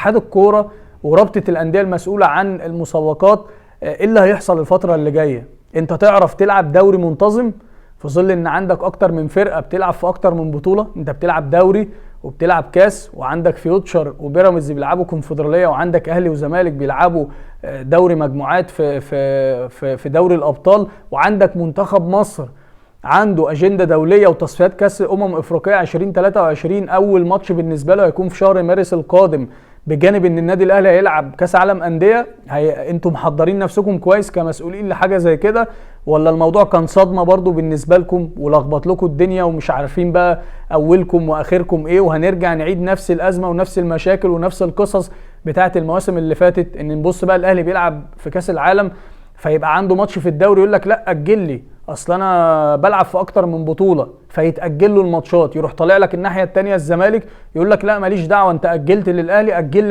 اتحاد الكورة ورابطه الاندية المسؤولة عن المسابقات، ايه اللي هيحصل الفترة اللي جاية؟ انت تعرف تلعب دوري منتظم في ظل ان عندك اكتر من فرقه بتلعب في اكتر من بطوله؟ انت بتلعب دوري وبتلعب كاس، وعندك فيوتشر وبيراميدز بيلعبوا كونفدراليه، وعندك اهلي وزمالك بيلعبوا دوري مجموعات في دوري الابطال، وعندك منتخب مصر عنده اجندة دولية وتصفيات كاس افريقيا 2023، اول ماتش بالنسبة له هيكون في شهر مارس القادم، بجانب ان النادي الاهلي هيلعب كاس عالم اندية. انتم محضرين نفسكم كويس كمسؤولين لحاجة زي كده، ولا الموضوع كان صدمة برضو بالنسبة لكم ولخبط لكم الدنيا ومش عارفين بقى اولكم واخركم ايه، وهنرجع نعيد نفس الازمة ونفس المشاكل ونفس القصص بتاعه المواسم اللي فاتت؟ ان نبص بقى الاهلي بيلعب في كاس العالم فيبقى عنده ماتش في الدوري يقول لك لا اجل لي، اصل انا بلعب في اكتر من بطوله، فيتاجل له الماتشات. يروح طالع لك الناحية الثانية الزمالك يقول لك لا ماليش دعوه، انت اجلت للاهلي اجل لي